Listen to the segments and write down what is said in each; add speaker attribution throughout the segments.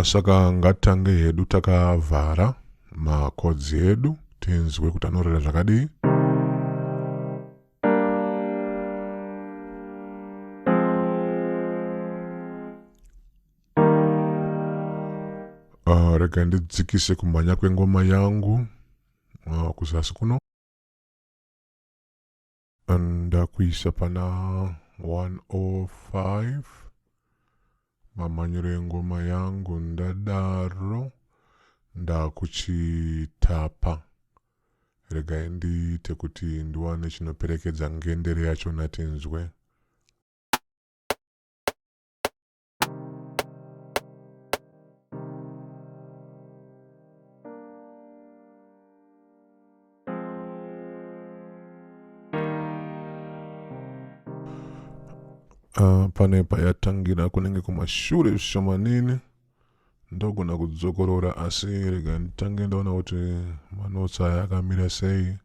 Speaker 1: Saka ngatitange hedu takavhara makodzi edu tinzwe kuti anorira zvakadii. Rega ndidzikise kumhanya kwengoma yangu kuzasi kuno. Ndakuisa pana 105 mamhanyiro engoma yangu ndadaro ndakuchitapa. Regai ndiite kuti ndiwane chinoperekedza ngendere yachona tinzwe. Pane payatangira kunenge kumashure zvishomanini ndogona kudzokorora, asi rega nditange ndaona kuti manotsi aya akamira sei.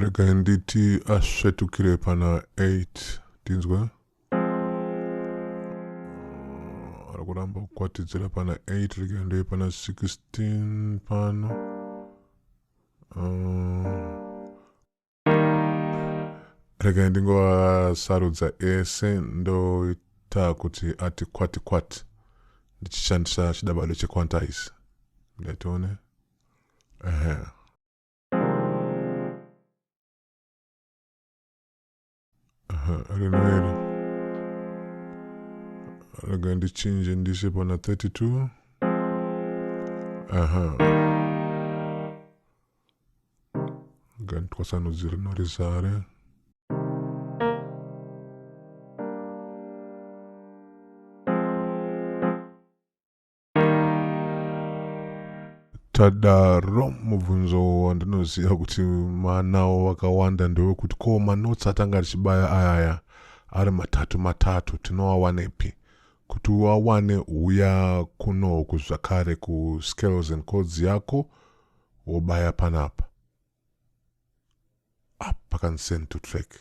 Speaker 1: Rega nditi asvetukire pana 8 tinzwe. Ari kuramba kukwatidzira pana 8, rega ndeye pana 16 pano. Rega ndingovasarudza ese ndoita kuti ati kwati kwati ndichishandisa chidabado chequantize. Ndatione. Ehe. Rino iri rega ndichinje ndise pana 32. Aha, rega nditwasanudze rino rizare. Tadaro, mubvunzo wandinoziva kuti manawo vakawanda ndewekuti ko manotsi atanga tichibaya ayaya ari matatu matatu tinoawanepi? Kuti uawane huya kunoku zvakare kuscales and chords yako wobaya panapa apa pakanzi send to track.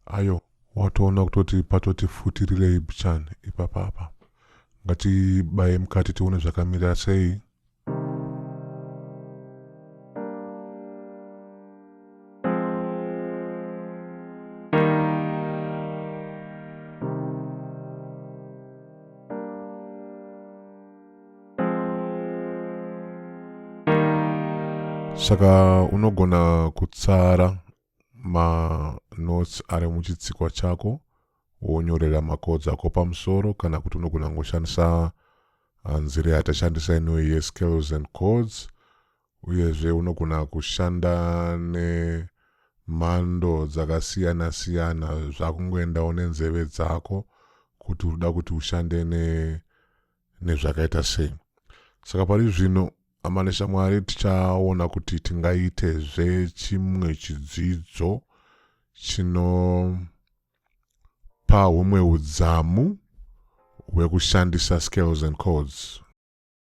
Speaker 1: Ayo watoona kutoti patoti futirirei bichani ipapa apa. Ngatibaye mukati tione zvakamira sei. Saka unogona kutsara manotes ari muchitsikwa chako wonyorera macodes ako pamusoro, kana kuti unogona kungoshandisa nzira yatashandisa ino yescales and chords. Uyezve unogona kushanda nemhando dzakasiyana siyana, zvakungoendawo nenzeve dzako kuti urikuda kuti ushande nezvakaita sei. Saka pari zvino hama neshamwari tichaona kuti tingaitezve chimwe chidzidzo chinopa humwe udzamu hwekushandisa scales and chords.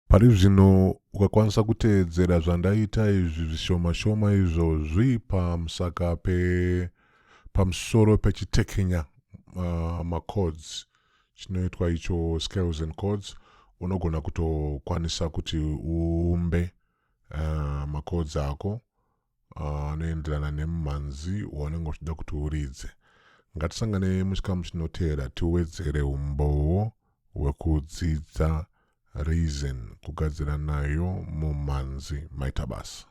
Speaker 1: Pari zvino ukakwanisa kuteedzera zvandaita izvi zvishoma shoma izvozvi pamusaka pe pamusoro pechitekenya machords chinoitwa icho scales and chords, unogona kutokwanisa kuti uumbe machords ako anoenderana nemumhanzi waunenge uchida kuti uridze. Ngatisangane muchikamu chinoteera tiwedzere umbowo hwekudzidza reason kugadzira nayo mumhanzi. Maita basa.